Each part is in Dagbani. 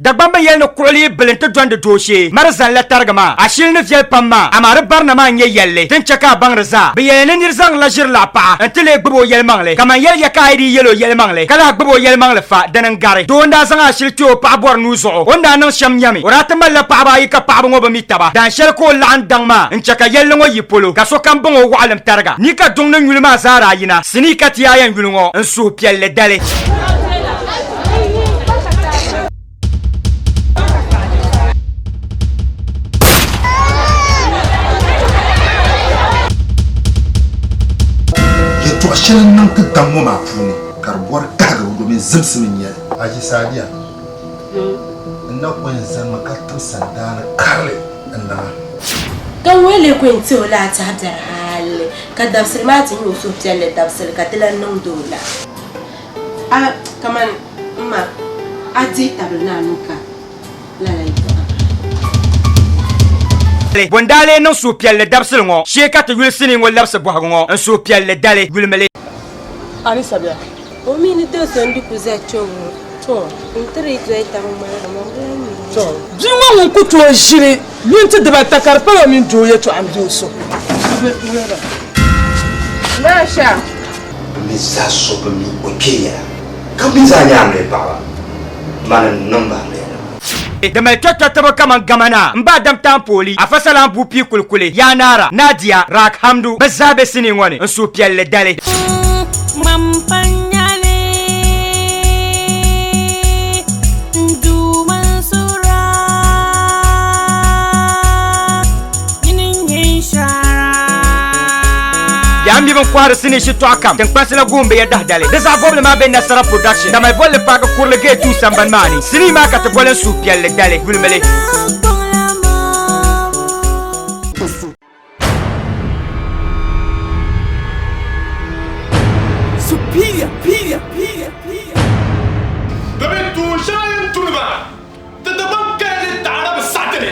Dagbamba yɛli ni kuɣili yi bili nti dɔndi dooshee, mari zanila tariga maa. Ashili ni viɛli pam maa, amaa di barina maa n-nyɛ yɛlli din chɛ ka a baŋ di zaa. Bɛ yɛliya ni nir zaŋdila ʒiri laɣ paɣa nti lee gbib o yɛlimaŋli. Kaman yɛli ya ka a yi dii yɛl o yɛlimaŋli, ka lahi gbib o yɛlimaŋli fa, dini n-gari. Doo n-daa zaŋ ashili kpe o paɣa bɔri nuu zuɣu. O ni daa niŋ shɛm nyami, o daa ti malila paɣiba ayi ka paɣiba ŋɔ bi mi taba. Daan shɛli ka o laɣim daŋ maa n-chɛ ka yɛlli ŋɔ yi polo, ka sokam baŋ o wɔɣilim tariga. Ni ka duŋ ni nyuli maa zaa daa yina, sinii ka ti yaa yɛn yuli ŋɔ n suhupiɛlli dali. Yɛltɔɣa shɛli n-niŋ ti daŋ ŋɔ maa puuni ka di bɔri kahigibu domin zimsim n-nyɛ li. Haji Saadia, n na ku yɛn zanimi ka tim sandaani karili n-niŋ a. Ka ŋɔ lee ku yɛn ti o la a tɛha biɛri hali ka dabisili maa ti nyɛ o suhupiɛlli dabisili ka di lan niŋdi o la. A kaman m ma, a dihi tabili ni a nuu ka lala yɛtɔɣa maa. Bɔ n-daa lee niŋ suhupiɛlli dabisili ŋɔ? Shee ka ti yuli sinii ŋɔ labisi bɔhigu ŋɔ, N suhupiɛlli dali, yulimi li. A ni sabiya? O mi ni do so n-di ku za kpe ŋɔ, tɔ, n ti di doli taba ŋmaligi ma, o bi lahi mi Tɔ, bia ŋɔ ŋun ku tooi ʒili minti dibata ka di pala o mini doo yɛtɔɣa m-be o so. Maasha! Bɛ mi zaa so bi mi o kpee yɛla, ka bɛ mi zaa nyɛ amiliya paɣiba. Mani n-niŋ ba amiliya nima. Di mali kpɛrikpɛritiba kaman Gamanaa, M ba Adam Taampooli, Afa Salam Buu Pii Kulikuli, Yaa Naara, Nadia, Raak Hamdu, bɛ zaa be sinii ŋɔ ni n suhupiɛlli dali. Yaa m mi bin kɔhiri sinii shitɔɣu kam, tiŋkpansi la guhim bɛ ya dahi dali. Di zaɣ bɔbili maa be Nasara Production, Tamale bolli paaki kurili gate 2 sambani maa ni. Sinii maa ka ti boli n suhupiɛlli dali, yulimi li. Superior, period, period, period. Domin tuun shɛŋa din tuni maa, ti Dagbaŋ kaya ni taɣada bi saɣi ti li.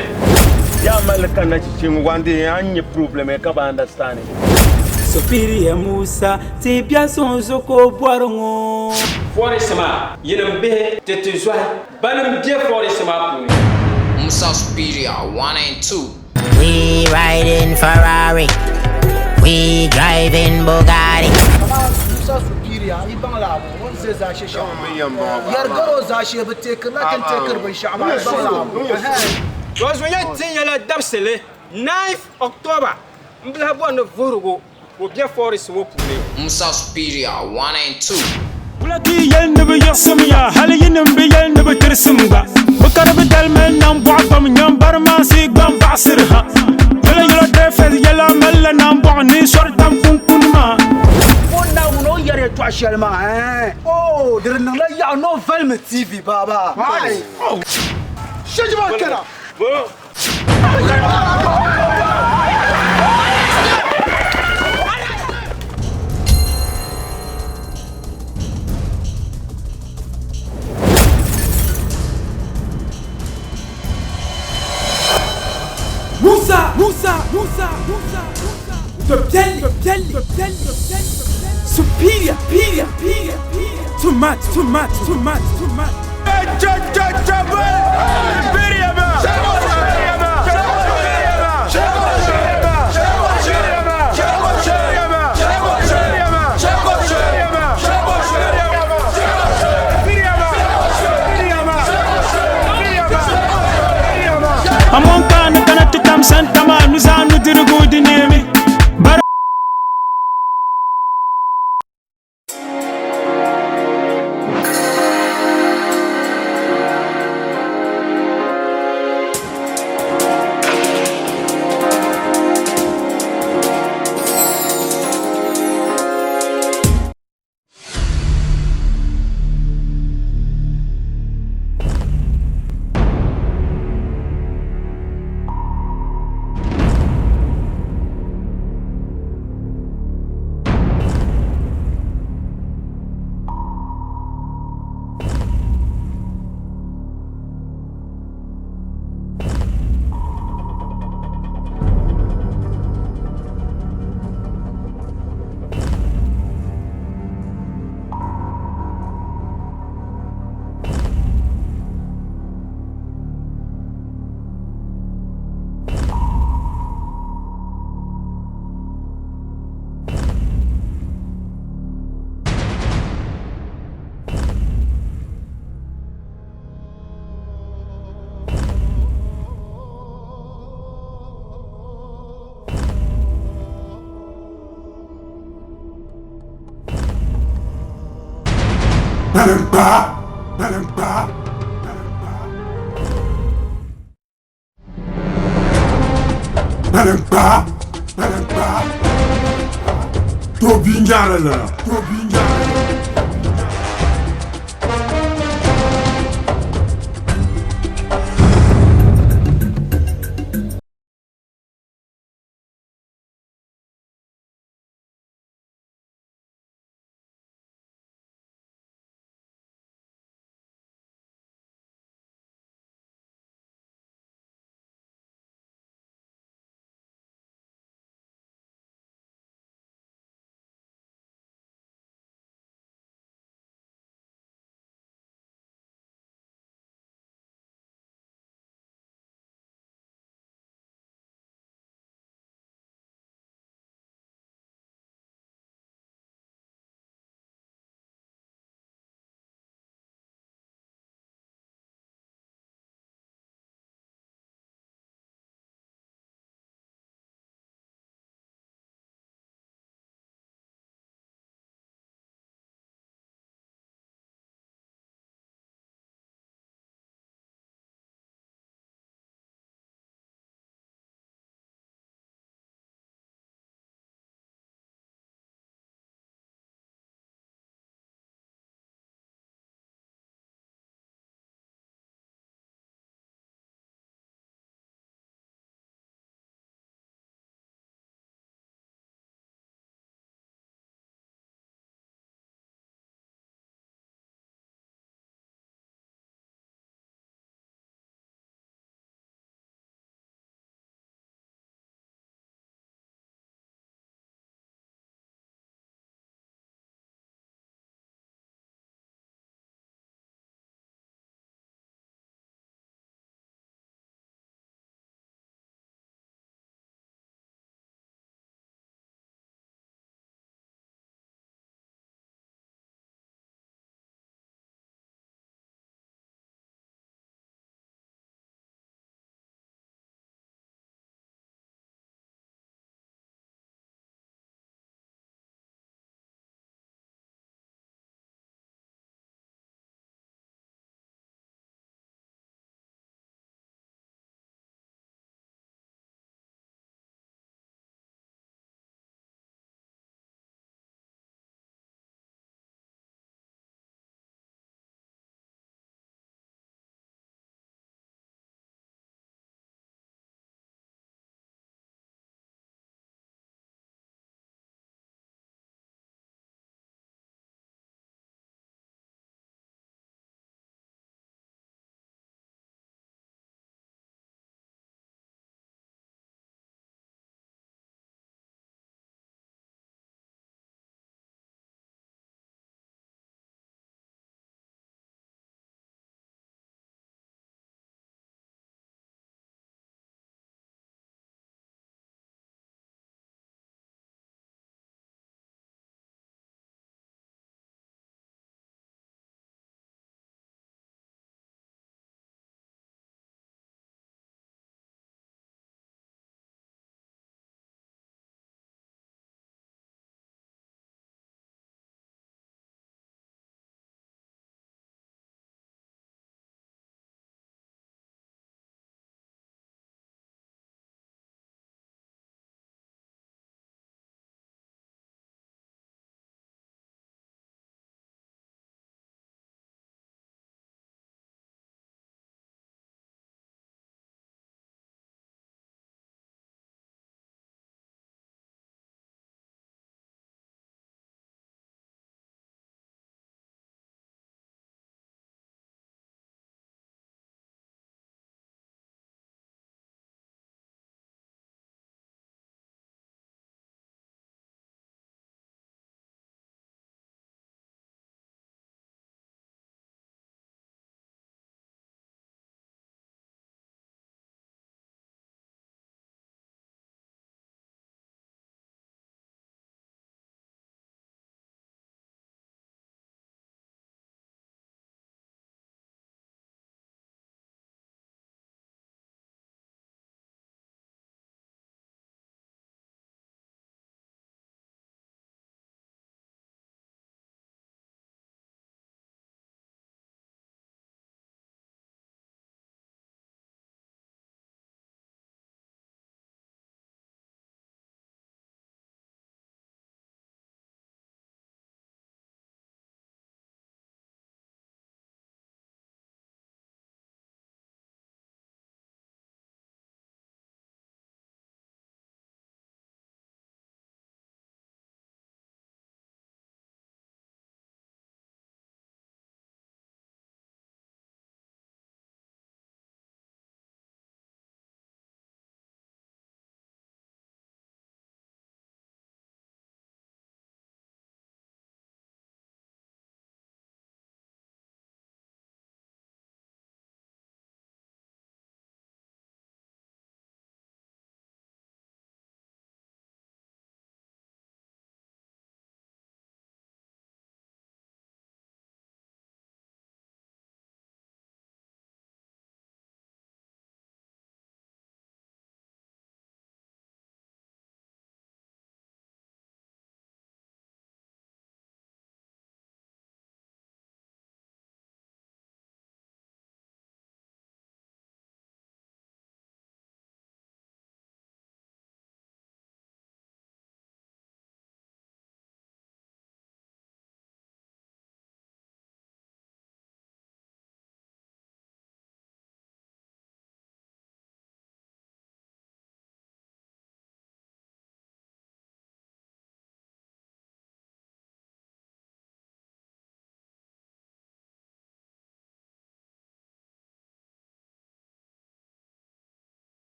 Yaa mali kanna chichi ŋɔ one day an nyɛ problem ka bi understand. Superior Musa, ti bia suŋ zuɣu ka o bɔri ŋɔ. Forest maa, yinim bihi ti ti zɔhi banim be forest maa puuni. Musa Superior 1 and 2. We riding Ferrari, we driving Bugatti. Kaman Musa Superior, yi baŋ la o ni ʒe zaashe shɛm maa. Yɛrigir o zaashee bi teekirila ti ni teekiri binshɛɣu maa, yi baŋ la o. Tɔ zuŋɔ tin yɛla dabisili 9th October m-bilahi bɔri ni vuhirigu ka o be forest ŋɔ puuni. Musa Superior 1 and 2. Wula ka yi yɛli ni bɛ yiɣisim ya, hal yinim bi yɛli ni bɛ tirisim gba. Bɛ kari bɛ dali mali nambɔɣu pam, nyambari maansi gba m-baɣisiri ha. Yɛla yɛla Dɛfɛs yɛla malila nambɔɣu ni sɔri tam kuŋkuni maa. O Naawuni o ni yɛri yɛtɔɣ shɛli maa, ɛɛn, oo, di di niŋla yaɣu ni o valimi TV baaba. Shɛji maa kpɛna. Musa, Musa, Musa, Musa, Musa, the belly, the belly, the belly, the belly, superior, superior, superior, too much, too much, too much, too much. Amonka ni kana ti tam santa maa nuzaa nudirigu di neemi. Kpaliŋkpaa, kpaliŋkpaa. Kpaliŋkpaa, kpaliŋkpaa. To bia n-nyaɣiri lala, to bia n-nyaɣiri lala.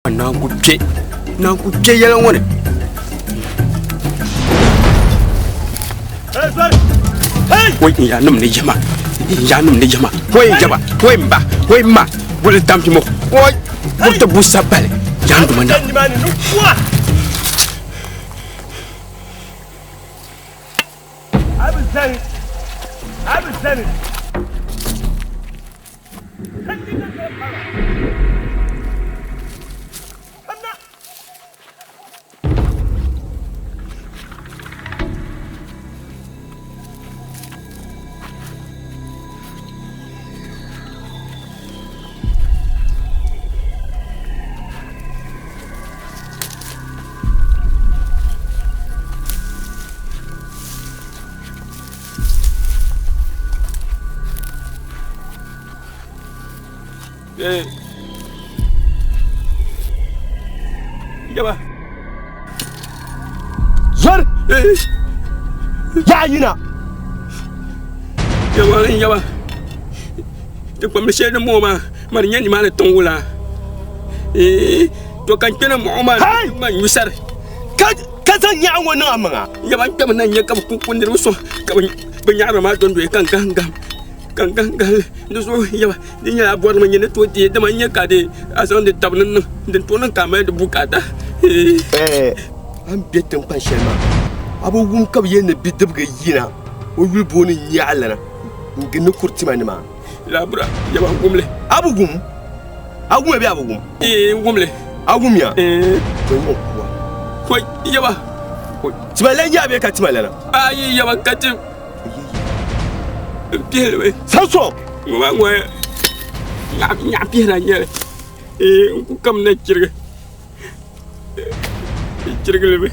Naan ku kpe, naan ku kpe yɛla ŋɔ ni. Wai n yaannim ni yɛma, n yaannim ni yɛma, wai n yaba, wai n ba, wai n ma, boli tampimo, wai kuriti busa bali, yaanduma na. Yaba. Zɔri! Yaɣa yina! Yaba, yaba. Ti kpamdi shɛli ni ŋɔ maa, mani nyɛ nimaani tiŋ wula. To ka n kpɛna mɔɣu maa ni ma nyu sari. Ka zaŋ nyaɣa ŋɔ niŋ a maŋa. Yaba n kpɛmi na n-nyɛ ka bɛ ku niriba sɔŋ ka bɛ nyaɣiri maa dondoya ka n gahim gahim ka n gahim gahim li. Di zuɣu yaba di nyɛla a bɔrimi nyɛ ni tooi deei dama n nya ka di a zaŋdi tabi ni niŋ din tooi niŋ ka a mali di bukaata. A ni be tiŋkpan shɛli maa, a bi wum ka bɛ yɛli ni bidibiga yina o yuli booni Nyaɣilana n-gindi kuritima ni maa? Laabura, yaba n wum li. A bi wum? A wumya bee a bi wum? Ee, n wum li. A wumya? Ee. To n yɛn ku a. Hoi, yaba. Tima lan nya bee ka tima lana? Ayi, yaba, ka ti. N pihili mi. Samson! Ŋɔ maa ŋɔ nyaɣa pihira n-nyɛ li. Ee, n ku kam na chirigi. N chirigili mi.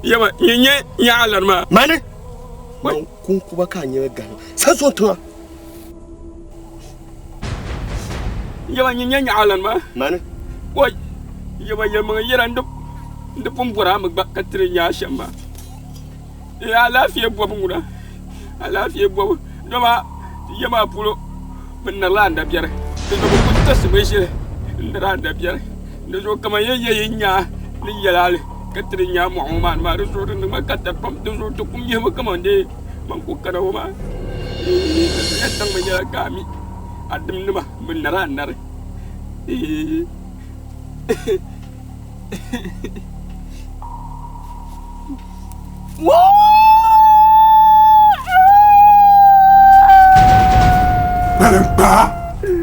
Yaba, nyɛ nyɛ nyaɣa lana maa. Mani! Man kunkuba ka a nyɛla gahim. Samson tiŋa! Yaba nyɛ nyɛ nyaɣa lana maa. Mani! Oi! Yaba yɛlimaŋli yɛla n di pun bɔri a mi gba ka tiri nyaa shɛm maa. Ee alaafee bɔbu ŋuna, alaafee bɔbu dama ya maa polo bɛ nirila andabiɛri di zuɣu bɛ kuli tirisi mi ʒili n-niri andabiɛri di zuɣu kaman ya ya yi nya ni yɛli a li ka ti di nya mɔɣu ŋɔ maa ni maa di zuɣu di niŋ ma katari pam di zuɣu ti kum yihimi kaman dee ban kuli kana ŋɔ maa ee di zuɣu ya tiŋ mi nyɛla ka a mi a dimnima bɛ niri a nari ee. Kpaliŋkpaa,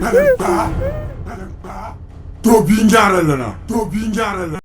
kpaliŋkpaa, kpaliŋkpaa. To bia n-nyaɣiri li na, to bia n-nyaɣiri li.